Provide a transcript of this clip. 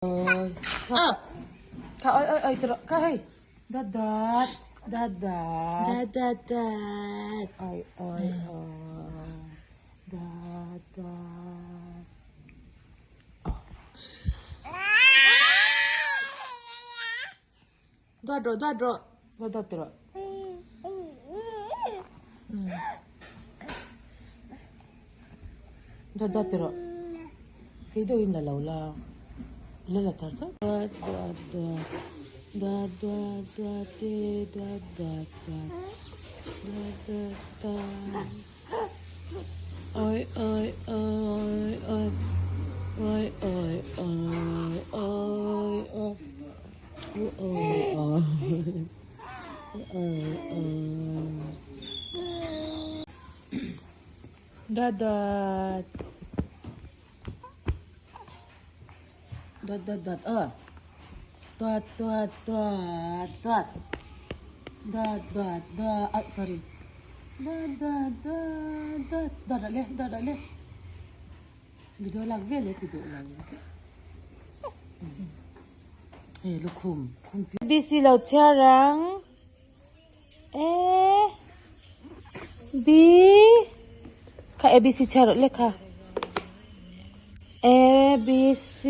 Oi. Ah. Kha oi oi oi tiro. Kha hei. Dat dat. Dat dat. Dat dat dat. Oi oi oi. Dat dat. Duat rawh duat rawh. Dat dat tiro. Dat dat tiro. Sei deuhin la lo la. La la char char. Duat duat duat. Duat duat duat te duat duat duat. Duat duat duat. Oi oi oi oi. Oi oi oi oi oi. Oi oi oi. Oi oi. Dot dot. Dot dot dot aw. Dot dot dot dot. Dot dot dot. Ai sorry. Dot dot dot dot. Dot rawh le dot rawh le. Video lak vel e ti duh lo. Hei lukhum khum ti. B C lo chhiar ang. A B Kha A B C chhiar rawh le kha. A B C.